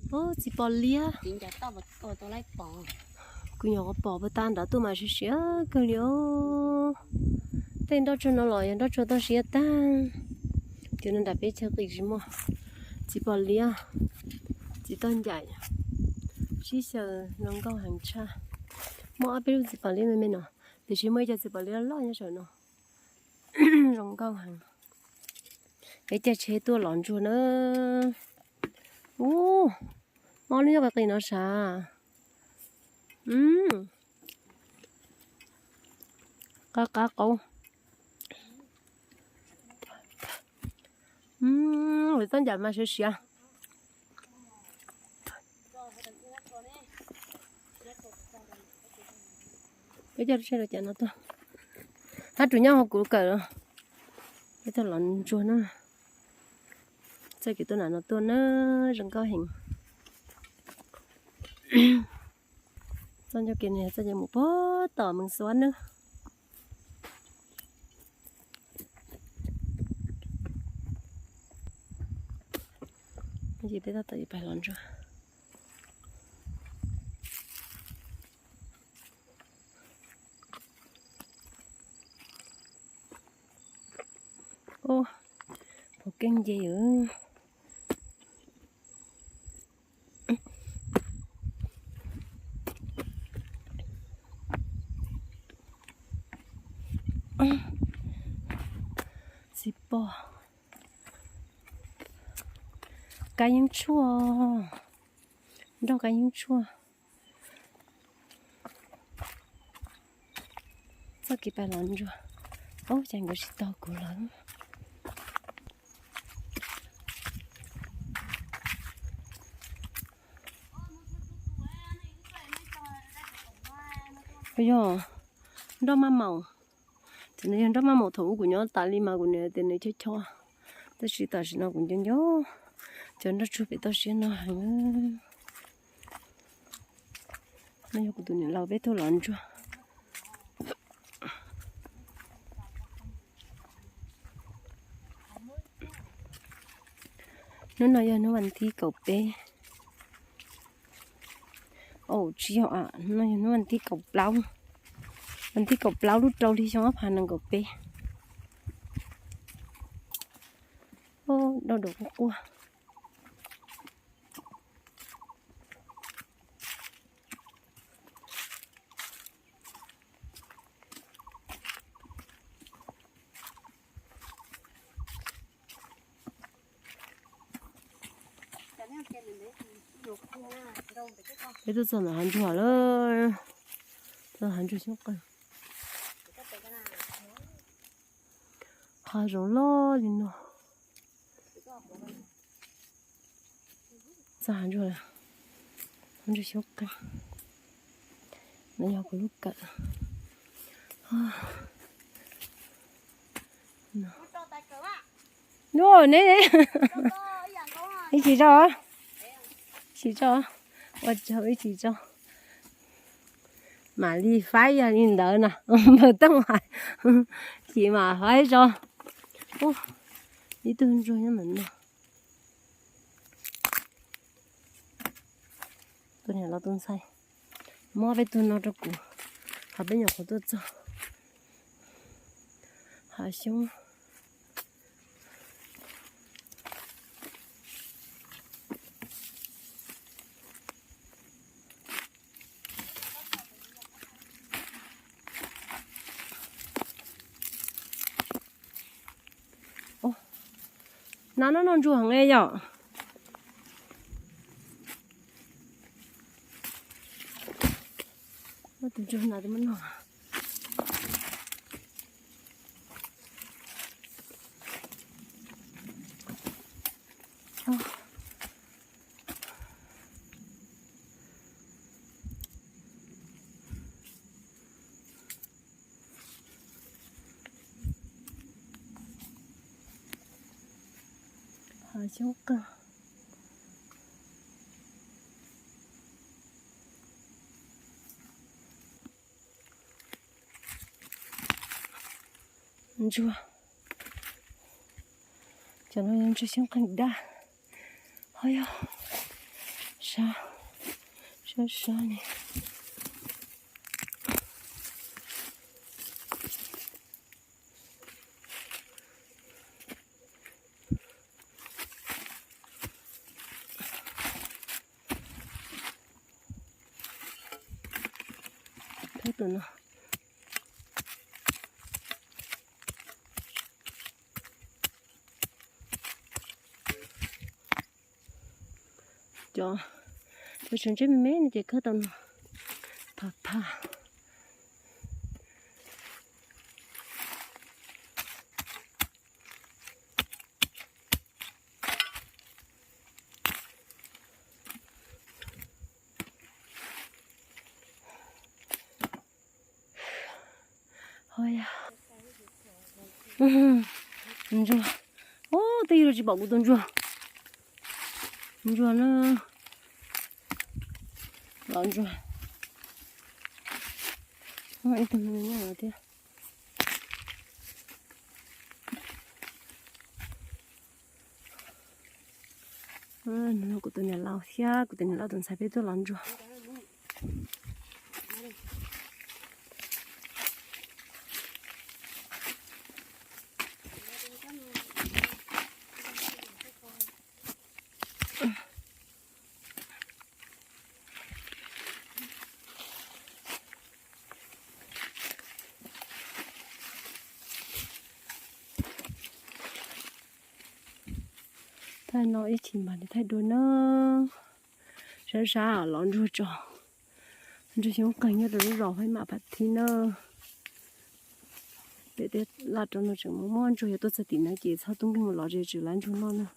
Txiv pos liab. Kuv nyuam qhuav pom puag ta nrad tuaj mas siav siav kawg li os. Tej nroj tsuag no los yog nroj tsuag toj siab tag. Ces no nram peb chaw qis tsis muaj. Txiv pos liab, txiv toj ncaim, sib xyaw zoo nkauj heev tshaj. Muaj ob peb lub txiv pos liab me me no, tiam sis muaj ib co txiv pos liab loj nyob saum no. Zoo nkauj heev. Peb caij tsheb tuaj lov ntsuag na. Ub, mob lub nyob qis qis no sav. Qab qab qaub. Lawv txoj ncaim mas siav siav. Peb coj seb lawv cas no tuaj. Hab rus nyob hauv kuv kawm los. Peb tuaj lov ntsuag na. Txoj kev tuaj nram no tuaj na, zoo nkauj heev. Txoj ncauj kev no yog txoj kev mus puag tom Mees Xuab nawb. Ces peb tab tom yuav pais lov ntsuag. Ub, puv keej nce. Txiv pos, kab yeeb tshuaj, nroj kab yeeb tshuaj. Txoj kev pais lov ntsuag, ub, cas nkawd tsis tau kuv lawm. Yog nroj maj maum, ces nws yog nroj maj maum thaum ub kuv nyob tas li mas kuv niam tias nws chob chob, tab sis tam sim no kuv nco nco cov nroj tsuag pem toj siab no heev. No yog kuv tus niam laus peb tuaj lov ntsuag. Hnub no yog hnub vas thib kaum peb. Au, tsis yog, hnub no yog hnub vas thib kaum plaub, vas thib kaum plaub lub rau hli xyoo ob phav nees nkaum peb. Daj daj quaj quaj. Peb tuaj txog ntawm hav ntsuag lawm, txog hav ntsuag xyoob qeeg. Hav zoov loj li no. Txog hav ntsuag, hav ntsuag xyoob qeeg. No yog kuv lub kawm. Neb, ib tsis tso, tsis tso, ua tsaug ib tsis tso. Mam li faib yog li ntawd na, npawg Tooj hais, tsis mam faib tso. Ib tug ntsuag nyob ntawm no. Tus niam laus tus ntxhais muab peb tug no rau kuv, ho peb nyuam qhuav tuaj txog hav xyoob. Nav no noj ntsuag heev yom. Tus ntsuag nav muab noj. Hav xyoob qeeg. Ntsuag. Cov no yog ntsuag xyoob qeeg daj. Ho yog Sab, sab sab ne. Thawb tus no. Cov, cov tseem ntseb me me no ces khawb tau no. Phaj phaj. Ntsuag. Ub, twb yog tsis pom kuv tus ntsuag. Ntsuag na. Los ntsuag. Ib tug me me nyob no thiab. Kuv tus niam laus thiab kuv tus niam laus tus ntxhais peb tuaj los ntsuag. Thaij no ib chim mam li thaij dua na. Sab sab los ntsuag tso. Ntsuag xyoob qeeg nyob rau lub zos Huaib Mam Phav Thib na. Pem tej laj rau no tseem muaj muaj ntsuag, yog tuaj txog tim no ces txhob tub nkeeg mus lov zes tswm lab ntsuag noj na.